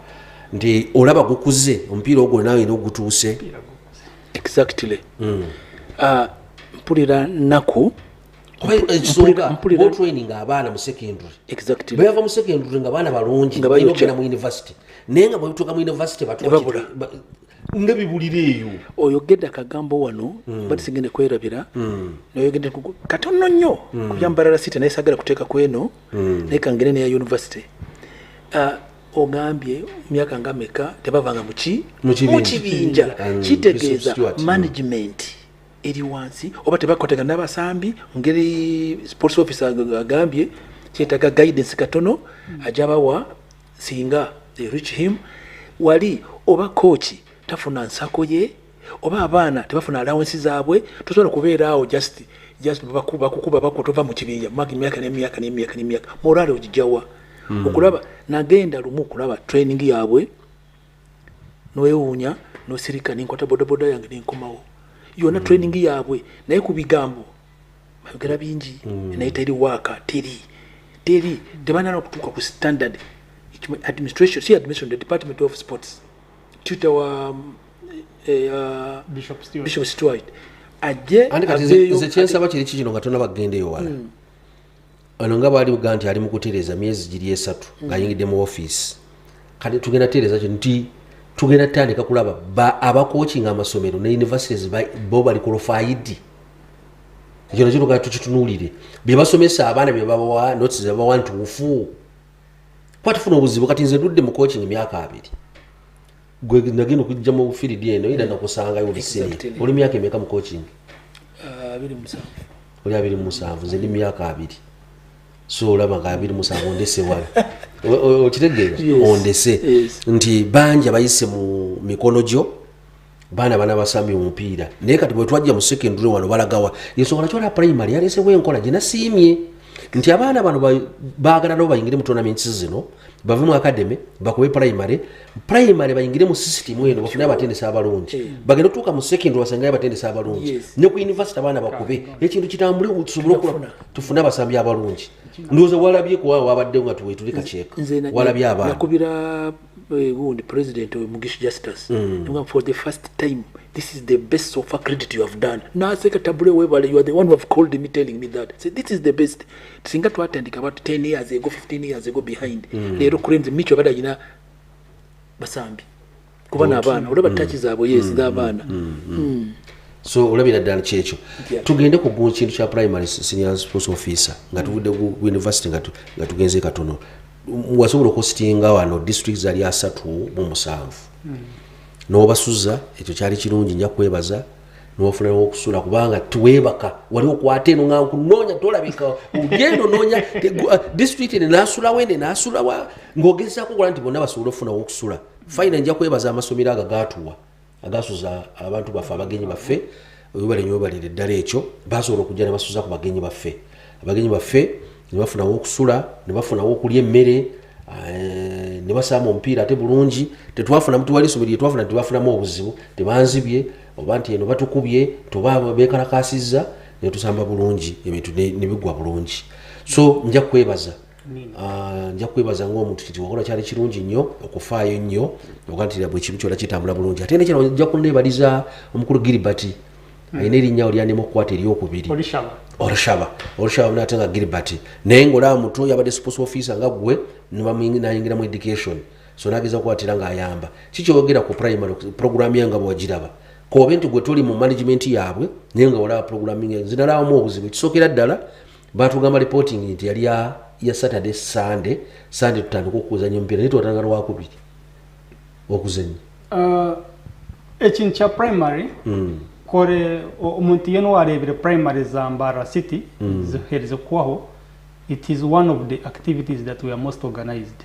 nti olaba gukuze omupiira ogwo naawe ina ogutuuse. Exactly. Mpulira nnaku. Kuba ekisooka Mpulira- otraining abaana mu secondary. Exactly. Bwe bava mu secondary nga baana balungi Nga balina bayokya. okugenda mu university naye nga bwe batuuka mu university Ne babula. nga bibulira eyo. Oyogedde akagambo wano bati sigenda kwerabira noyogedde katono nnyo ku bya Mbarara City naye saagala kuteeka ku eno naye kangende neya university. Ogambye myaka nga meka tebavanga mu ki? Mu kibinja. Mu kibinja. Kitegeeza Bishop Stewart. management eri wansi oba tebakwatagana n'abasambi ngeri sports officer agambye kyetaaga guidance katono ajja bawa singa they reach him wali oba coach tafuna nsako ye oba abaana tebafuna allowance zaabwe tosobola kubeera awo just bakukuba bakuba tova mu kibinja myaka n'emyaka n'emyaka n'emyaka morale ogijjawa. Okulaba nagenda lumu okulaba training yaabwe nowewuunya nosirika nenkwata bodaboda yange nenkomawo yonna training yaabwe naye ku bigambo bayogera bingi naye teri waaka teri tebalina n'okutuuka ku standard administration si administration the department of sports tutor wa Bishop Stewart. Bishop Stewart ajje Andi kati aveeyo nze kyensaba kiri kikino nga tonnaba kugenda eyo wala. Ono nga bw'ali buga nti ali mu kutereeza myezi giri 3 ng'ayingidde mu ofiisi. Kati tugenda tereeza kino nti tugenda tutandika kulaba abakoochinga amasomero ne universities bo bali qualified. Ekyo nakyo tugenda tukitunuulire. Bye basomesa abaana bye babawa notes ze babawa ntuufu. Kuba tufuna obuzibu kati nze ndudde mu coaching emyaka 2. Gwe nagenda okujja mu field eno era nakusangayo oli senior. Exactly. Oli myaka emeka mu coaching? 27. Oli 27, nze ndi myaka 2. So olaba nga 27 ondese wala. Okitegeera? Yes. Ondese. Yes. Nti bangi abayise mu mikono gyo baana bana basambye omupiira naye kati bwe twajja mu secondary wano balagawa ensonga nakyo olaba primary yaleesewo enkola gye nasiimye nti abaana bano baagala nabo bayingire mu tournaments zino bave mu academy bakube primary, primary bayingire mu system eno bafune abatendesi abalungi bagende otuuka mu secondary basangayo abatendesi abalungi Yes. ne ku university abaana bakube ekintu kitambule tusobole okula tufune abasambi abalungi. Ndowooza walabye kuwa wabaddewo nga tuwetuli kakyeka Nze walabye abaana. nakubira gundi president oyo Mugisha Justus. Nimugamba, for the first time this is the best so far credit you have done. Naseka tabule webale, you are the one who have called me telling me that. Say this is the best. Singa twatandika about 10 years ago, 15 years ago behind. Leero Cranes Micho abadde alina basambi. Kuba n'abaana, olaba touch zaabwe, yes, z'abaana. So olabira ddala kyekyo. Yeah. Tugende ku kintu kya primary senior sports officer nga tuvudde ku university nga tugenze katono. Wasobola okusitinga wano district zali 37 n'obasuza, ekyo kyali kirungi, nja kwebaza n'ofuna n'okusula kubanga tuweebaka wali okwata eno nga nkunoonya tolabika ogenda onoonya district eno n'asulawo eno n'asulawa ng'ogezaako okola nti bonna basobole okufuna okusula. Fine, nja kwebaza amasomero ago agaatuwa agasuza abantu baffe abagenyi baffe webale nnyo webalire ddala ekyo basobola okujja ne basuza ku bagenyi baffe abagenyi baffe ne bafunawo okusula ne bafunawo okulya emmere ne basamba omupiira ate bulungi tetwafunamu tewali essomero lye twafuna tebafunamu obuzibu tebanzibye oba nti eno batukubye toba beekalakaasizza ne tusamba bulungi ebintu ne bigwa bulungi so nja kwebaza Ah, nja kukwebaza ng'omuntu kiti wakola kyali kirungi nnyo okufaayo nnyo okuba nti buli kimu kyona kitambula bulungi. Ate nekirala nja kunebaliza omukulu Gilbert, alina erinnya awo lyanema okukwata eryokubiri. Olishaba. Olushaba, Olushaba munate nga Gilbert, naye ngaolaba muto, yabadde sports officer nga gwe nayingira mu education, so nageza okukwatira ng'ayamba. Kikyogera ku primary program ye nga bwewagiraba, kobe nti gwe toli mu management yaabwe, naye nga olaba programming nze nalabamu obuzibu. Ekisookera ddala, batugamba reporting nti yali ya Saturday, Sunday, Sunday tutandika okuzanya omupiira, naye twatandika lwakubiri okuzanya. Ekintu kya primary, kore omuntu yena owarebire primary za Mbarara City ziherize kuhwaho, it is one of the activities that were most organized.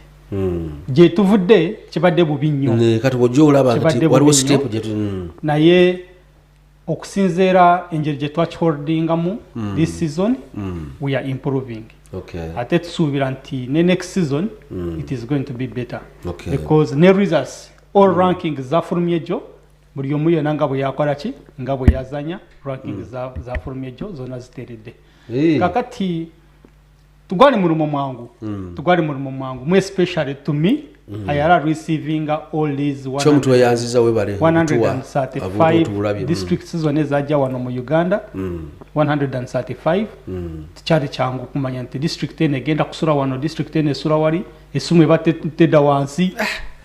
Gyetuvudde kibadde bubi nnyo. Kati bwojja olaba nti Kibadde waliwo bubi step nnyo. gyetu. Naye okusinziira engeri gye twakiholdingamu, this season we are improving. Ate tusuubira nti ne next season it is going to be better, because ne results, all rankings zafulumye jjo, buli omu yena nga bwe yakola ki, nga bwe yazanya, rankings zafulumye jjo, zonna ziteredde. Kakati tugwali mulimu mwangu, tugwali mulimu mwangu mu, especially to me, ayala receiving all these Kyomuntu weyanziza, webale okutuwa 135 otulabye. districts zonna ezajja wano mu Uganda, 135. Tikyali kyangu kumanya nti district eno egenda kusula wano, district eno esula wali, esimu eba tedda wansi,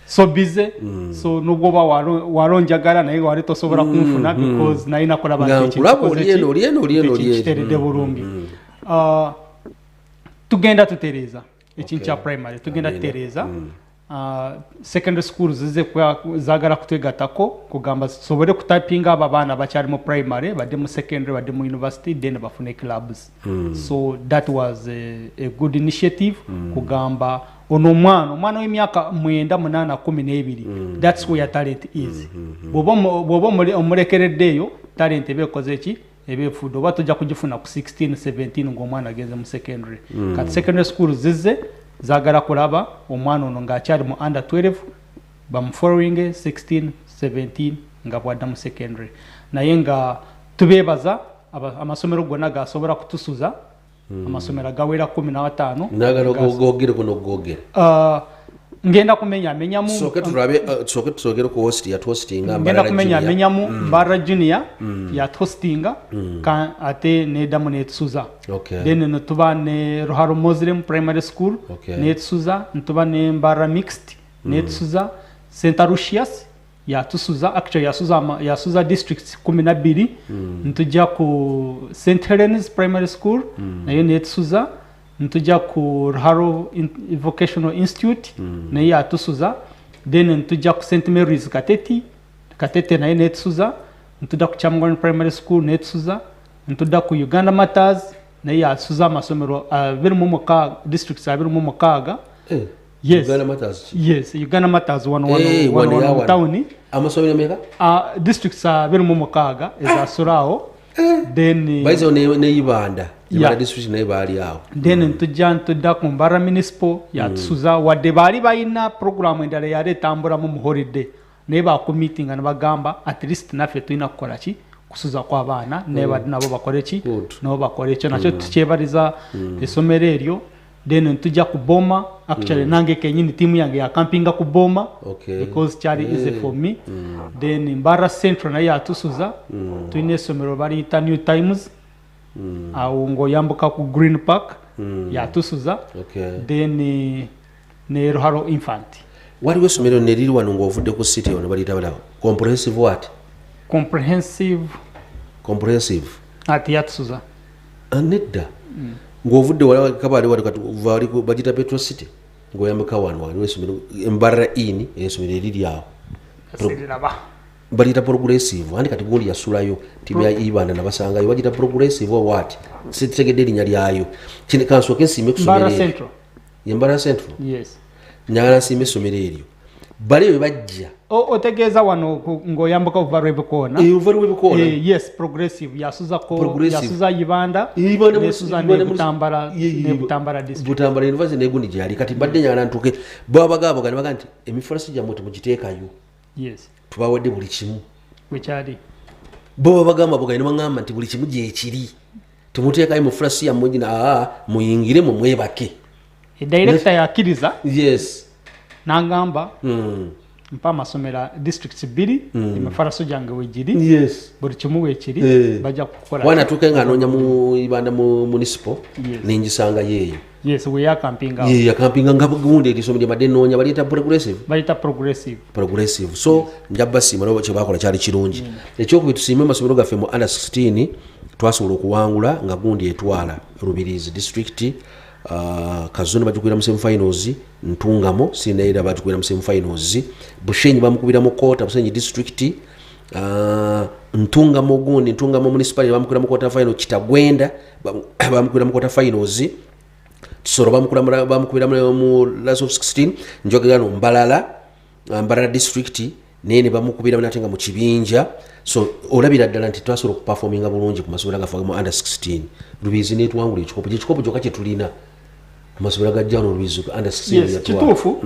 so busy. So nubwoba walo njagala, naye wali tosobola kunfuna, because naye nakulaba Nga nti ekintu nkulaba kikoze oli ki, eno, oli eno, oli eno, nti oli eno. kiteredde bulungi. Ah, tugenda tutereeza ekintu kya primary, tugenda Amina. tutereeza. Secondary schools zize zaagala kutwegattako kugamba tusobole kutapinga abo abaana bakyali mu primary, badde mu secondary, badde mu university, then bafune clubs. So that was a good initiative, kugamba ono omwana w'emyaka 9, 8, 12, that's where talent is. Bw'oba omulekeredde eyo, talent eba ekoze ki? Eba efudde, oba tojja kugifuna ku 16, 17 ng'omwana agenze mu secondary. Kati secondary school zizze zaagala kulaba omwana ono ng'akyali mu under 12, bamufollowing 16, 17 nga bwadda mu secondary. Naye nga tubeebaza amasomero gonna gasobola kutusuza, amasomero agawera 15. Nagala gogere kuno gogere. Ngenda kumenyamenyamu. Sooke tulabe, sooke tusookere ku host yatuhostinga, Ngenda Mbarara kumenyamenyamu. Mbarara Junior yatuhostinga, ate nedamu netusuza. Then nituba ne Ruharo Muslim Primary School, netusuza. Nituba ne Mbarara Mixed, netusuza. St Aloysius yatusuza, actually yasuza, yasuza districts 12. Ntujja ku St Helens Primary School, nayo netusuza. Ntujja ku Ruharo Vocational Institute, nayo yatusuza. Then ntujja ku St Mary's Kateti, Katete nayo netusuza. Ntujja ku Chamgwan Primary School, netusuza. Ntudda ku Uganda Matters, naye yasuza amasomero 26, districts 26. Yes. Uganda Matters ki? Yes, Uganda Matters wano, wano, Eh, wano, wano wano ya mu wano. tawuni. Amasomero meka? Districts 26 ezasuraawo. Then Baizo ne Ibanda. Ibanda district naye baali awo. Then ntujja ntudda ku Mbarara Municipal, yatusuza, wadde baali balina programu endala yali etambulamu mu holiday, naye bakumitinga ne bagamba at least naffe tulina kukola ki, kusuza kw'abaana, naye bali nabo bakole ki, nabo bakole ekyo nakyo. Tukyebaliza essomero eryo. Then ntujja ku Boma, actually nange kenyini tiimu yange yakampinga ku Boma, because kyali easy for me. Then Mbarara Central naye yatusuza. Tulina essomero baliyita New Times, awo ng'oyambuka ku Green Park, yatusuza. Then ne Ruharo Infant. Waliwo essomero ne liri wano ng'ovudde ku city wano, baliyita balaba comprehensive what? Comprehensive. Comprehensive. Ati yatusuza. Ah, nedda, ng'ovudde wala Kabale wali, kati ova bagiyita Petro City, ng'oyambuka wano, waliwo essomero Mbarara Inn, essomero eriri awo. Siriraba. Baliyita Progressive, anti kati gundi yasulayo timu ya Ibanda nabasangayo, bagiyita Progressive or what, sitegedde erinnya lyayo. Kino kansooke nsiime ku Mbarara ssomero eryo. Central. Ye Mbarara Central. Yes. Njagala nsiime essomero eryo, bali bwe bajja. Otegeeza wano ng'oyambuka okuva Lwebikoona? Eh, ova Lwebikoona. Eh, yes, Progressive yasuzako. Progressive. Yasuza Ibanda. Ibanda nesuza Ibanda ne Butambala, ne Butambala district. Butambala University negundi gyali. Kati mbadde njagala ntuuke baba bagamba ne baga nti emifalasi gyammwe temugiteekayo. Tubawadde buli kimu. Bwekyali. Bo babagamba bugani ne baŋŋamba nti buli kimu gyekiri, temuteekayo mufulasi yammwe gino, aa, muyingire mu mwebake. Director yakiriza Yes. nangamba Mm. mpa amasomero districts bbiri emifaraso gyange wegiri Yes. buri kimu wekiri Eh. bajja kukora Wana natuuka nga anoonya mu Ibanda mu municipal Yes. nengisanga yeeyo. Yes, weyakampinga awo. Ye yakampinga nga gundi erisomero lye mbadde nnoonya baliyita progressive. Bayita progressive. Progressive. So nja basiima nabo kye bakola kyali kirungi. Ekyokubiri tusiime amasomero gaffe mu under 16 twasobola okuwangula nga gundi etwala Rubirizi district Kazoni bagikubira mu semifinals, Ntungamo sinaera bagikubira mu semifinals, Bushenyi bamukubira mu quarter, Bushenyi district, Ntungamo gundi Ntungamo municipality bamukubira mu quarter final, Kitagwenda bamukubira mu quarter finals, Kisoro bamukubira mu last of 16, njogera no Mbalala, Mbarara district naye ne bamukubira nate nga mu kibinja. So olabira ddala nti twasobola okuperforminga bulungi ku masomero gaffe mu under 16. Rubizi netwangula ekikopo, kyekikopo kyokka kyetulina ku masomero ga jano Rubizi under 16. Yes. Yatwala. Kituufu.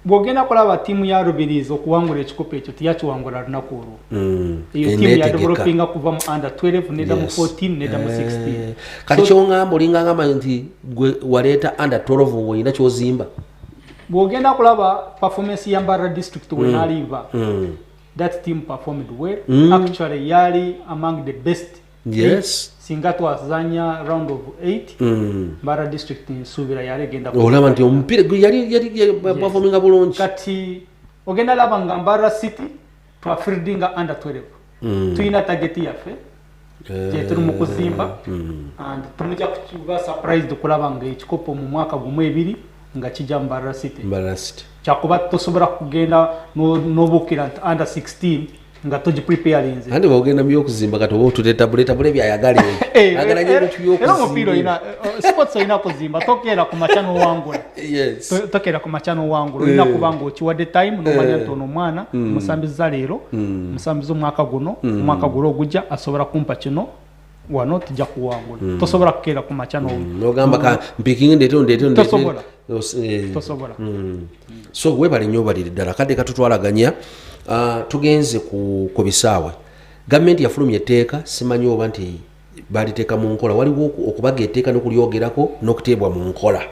Bw'ogenda kulaba ttiimu ya Rubirizi okuwangula ekikopo ekyo, teyakiwangula lunaku olwo. Eyo ttiimu Eneetegeka. yadevelopinga kuva mu under 12 nedda mu Yes. 14 nedda mu 16. Eh, kati So, kyoŋŋamba olinga ngamba nti gwe waleeta under 12 ng'olina kyozimba. Bw'ogenda kulaba performance ya Mbarara district wenaaliva, that team performed well. Actually yali among the best Yes. Singa twazanya round of 8, Mbarara district nsuubira yali egenda Olaba nti omupiira gwe yali performinga bulungi. Kati ogenda laba nga Mbarara City twafieldinga under 12. Tulina target yaffe gyetuli mu kuzimba and tumujja kuba surprised okulaba nga ekikopo mu mwaka gumu ebiri nga kijja mu Mbarara City. Mbarara City. Kyakuba tosobola kugenda n'obuukira nti under 16 nga togipreparinze. Andi bwogenda mu byokuzimba kati oba otuleetabuleetabule byayagala ebyo. Eh, Agala nnyo ebintu era omupiira by'okuzimba. olina sports olina kuzimba, tokeera ku makya n'owangula. Yes. Tokeera ku makya n'owangula, olina kuba nga okiwadde time n'omanya nti ono omwana musambiza leero, musambiza omwaka guno, omwaka gulo ogujja asobola kumpa kino wano tujja kuwangula. Tosobola kukeera ku makya Nogamba ka mpikinge ndeete ndeete ndeete. Tosobola. Eh. Tosobola. So webale nnyo, obalire ddala kadde katutwalaganya. Tugenze ku bisaawe. Gavumenti yafulumya etteeka, simanyi oba nti baliteeka mu nkola. Waliwo okubaga etteeka n'okulyogerako n'okuteebwa mu nkola.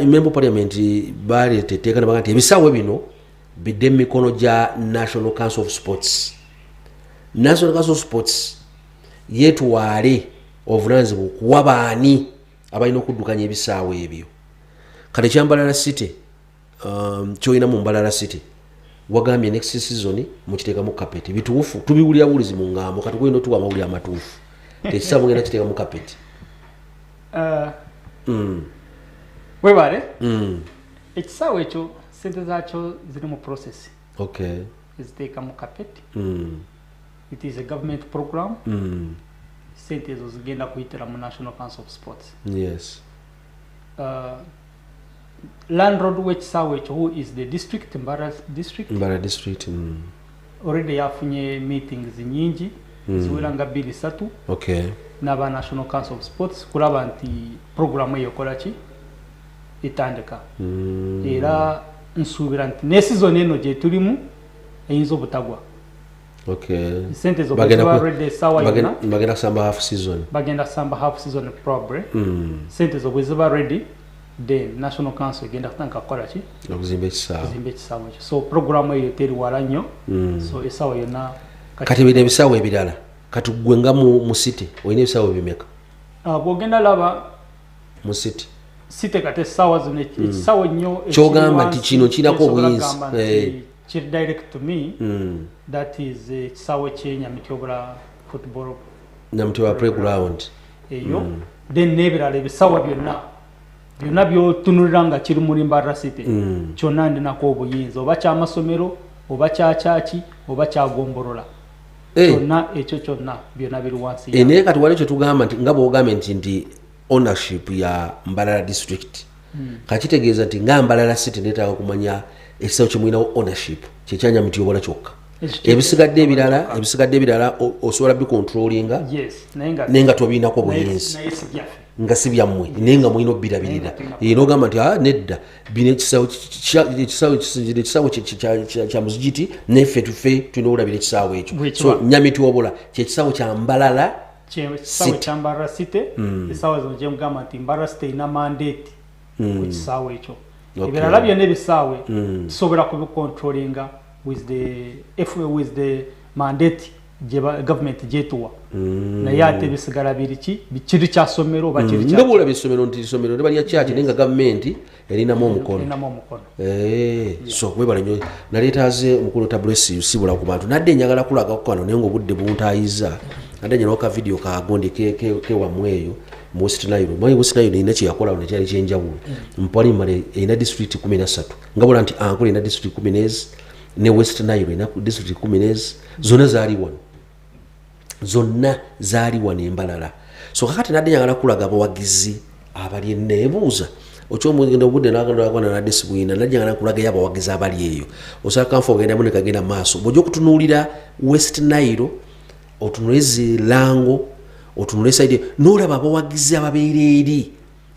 Member parliament baleeta etteeka ne bagamba nti ebisaawe bino bidde mu mikono gya National Council of Sports. National Council of Sports yeetwale obuvunaanyizibwa okuwa baani abalina okuddukanya ebisaawe ebyo. Kati ekya Mbarara City, kyolina mu Mbarara City wagambye next season mukiteekamu kapeti. Bituufu? Tubiwulira buwulizi mu ngambo, kati gulina otuwa amawulire amatuufu. Ekisaawe mugenda kiteeka mu kapeti? Webale. Ekisaawe ekyo sente zakyo ziri mu process eziteeka mu kapeti. It is a government program. Sente ezo zigenda kuyitira mu National Council of Sports. Landlord w'ekisaawe ekyo, who is the district, Mbarara district, Mbarara district. Already yafunye meetings nyingi ziwera nga bbiri ssatu n'aba National Council of Sports kulaba nti programu eyo ekola ki, etandika. Era nsuubira nti ne season eno gye tulimu eyinza obutagwa. Sente zo Bagenda bwe ziba ready essaawa yonna. Bagenda kusamba half season. Bagenda samba half season probably. Sente zo bwe ziba ready, then National Council egenda kutandika kukola ki? Okuzimba ekisaawe. Kuzimba ekisaawe ekyo. So programu eyo teri wala nnyo. So essaawa yonna. Kati bino ebisaawe ebirala, kati gwe nga mu city olina ebisaawe bimeka? Bw'ogenda laba mu city. City kati essaawa zino ekisaawe nnyo ekiri Ky'ogamba nti wansi, kino kirako kyensobola obuyinza. kugamba nti kiri direct to me, that is ekisaawe ky'eNyamityobora football. Nyamityobora playground. Eyo. Then n'ebirala ebisaawe byonna byonna byotunulira nga kiri muri Mbarara City, kyonna ndinako obuyinza, oba kyamasomero oba kyakyaki oba kyagombolola. Kyonna ekyo kyonna byonna biri wansi. Naye kati waliwo kyetugamba nti nga bwogambye nti ownership ya Mbarara district, kakitegeeza nti nga Mbarara City neetaaga kumanya ekisaawe kyemulinawo ownership kyekyanyamityobora kyokka. Ebisigadde ebirala, ebisigadde ebirala osobola bicontrollinga? Yes, naye nga naye nga tobiinako buyinza. Naye si byaffe. Nga si byammwe, naye nga mulina obirabirira. Nogamba nti "Ah, nedda, bino ekisaawe kya muzigiti, neffe tufe tulina okulabira ekisaawe ekyo." Bwe kiba. So Nyamityobora kyekisaawe kya Mbarara Ekisaawe City. kya Mbarara City. Essaawa zino gyemugamba nti Mbarara City erina mandate. ku kisaawe ekyo. Ebirala byona ebisaawe tusobola kubikontrolinga with the with the mandate gavumenti gyetuwa naye ate bisigara biri ki kiri kya somero oba kiri kya nga bwolaba essomero nti isomero liba lya kyaki naye nga gavumenti erinamu omukono. Erinamu omukono. So webale nnyo naleetaaze omukulu tabulesi sibula ku bantu nadde njagala kulaga kano naye nga obudde buntayiza nadde nyinawo ka vidiyo kagondi kewammwe eyo mu West Nile. Manyi West Nile erina kyeyakola nekyali kyenjawulo mpali male erina district 13 nga bola nti Ankole erina district kumi nezi ne West Nile erina district kumi nezi zonna zaali wano, zonna zaali wano embalala. So kakati nadde njagala kulaga abawagizi abali nebuuza okyomugenda obudde nagana nadde sibwina nadde njagala kulagayo abawagizi abali eyo. Osaba kanfa ogendamu nekagenda maaso bwojja okutunuulira West Nile, otunule zilango, otunule saidi n'olaba abawagizi ababeera eri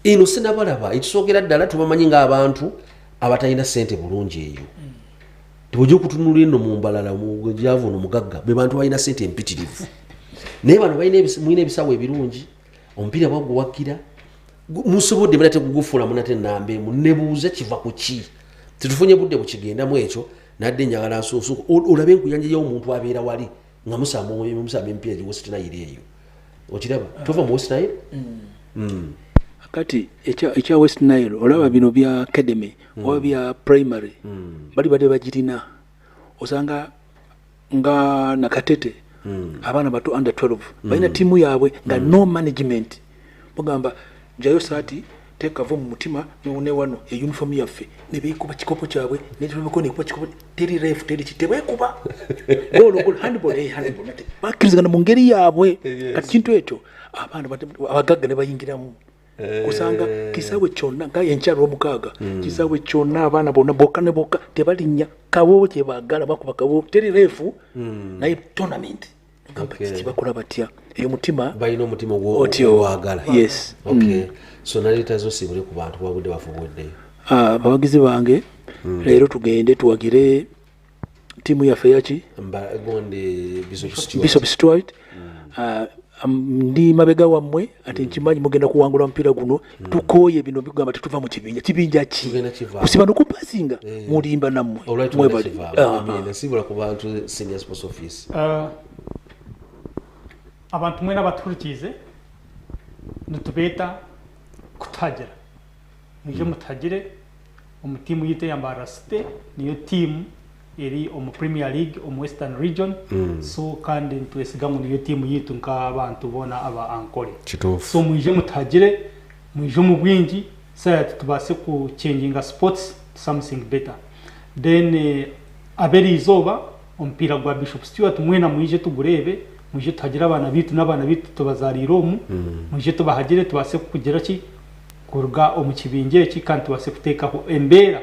eno sinabalaba. Ekisookera ddala tubamanyi ng'abantu abatalina ssente bulungi eyo tebojja okutunula eno mu mbalala gyavu ono mugagga be bantu balina ssente empitirivu, naye bano mulina ebisawo ebirungi, omupiira baguwagira musobodde bala tegugufuula munate namba emu. Nebuuza kiva ku ki? Tetufunye budde bukigendamu ekyo. Nadde njagala nsuusuuka olabe enkuyanja y'omuntu abeera wali nga musamba emipiira gi West Nile eyo. Okiraba tova mu West Nile. Kati ekya West Nile olaba bino bya academy oba bya primary bali badde bagirina, osanga nga Nakatete abaana bato under 12 balina tiimu yaabwe nga no management, mugamba jayo saati tekava mu mutima ne wano e uniform yaffe nebekuba kikopo kyabwe netubeko nekuba kikopo, teri ref, teri ki, tebekuba goal goal, handball, hey, handball nate bakkirizigana mu ngeri yaabwe. Kati kintu ekyo abaana abagagga ne bayingiramu kusanga kisaawe kyonna nga enkya lwomukaaga kisaawe kyonna abaana bonna bokka ne bokka tebalinnya kawowo kyebagala bakuba kawowo, teri ref naye tournament. Gamba kibakola batya eyo mutima balina omutima Otyo. ogwagala. Yes. Okay. So naleeta zo siibule ku bantu babudde bafubuweddeyo. Abawagizi bange, leero tugende tuwagire tiimu yaffe yaki Gondi Bishop Stewart. Bishop Stewart. Ndi mabega wammwe ate nkimanyi mugenda kuwangula omupiira guno. Tukooye bino bigamba tetuva mu kibinja. Kibinja ki? Tugenda kivaamu. Kusiba nokupasinga mulimba nammwe. Olwali Mwebale. tugenda kivaamu. Amina. Siibula ku bantu senior sports office. Abantu mwena abatuhurikiize nitubeeta kutuhagira, mwije mutuhagire omu tiimu yitu eya Mbarara City, niyo tiimu eri omu Premier League omu Western Region. So kandi nitwesiga ngu niyo tiimu yitu nk'abantu boona aba Ankole. Kituufu. So mwije mutuhagire, mwije omu bwingi so that tubaase kuchanginga sports to something better. Then ab'eri izooba omupiira gwa Bishop Stewart mwena mwije tugureebe, mwije tuhagire abaana bitu n'abaana bitu tubazariire omu, mwije tubahagire tubaase kugira ki kuruga omu kibinja eki kandi tubaase kuteekaho embeera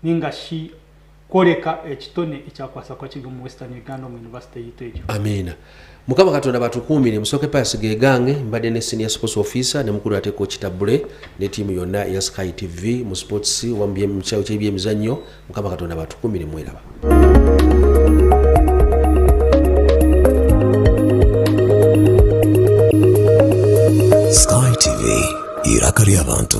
ninga shi kworeka ekitone ekyakwasa kuba kiri omu Western Uganda omu university yitu egyo. Amiina. Mukama Katonda batukuumire. Musooke pasi gegange mbadde ne senior sports officer ne mukulu ate coach Tabule ne tiimu yonna eya Sky TV mu sports oba mu kyawo ky'ebyemizannyo. Mukama Katonda batukuumire, mweraba. Sky TV, iraka ly'abantu.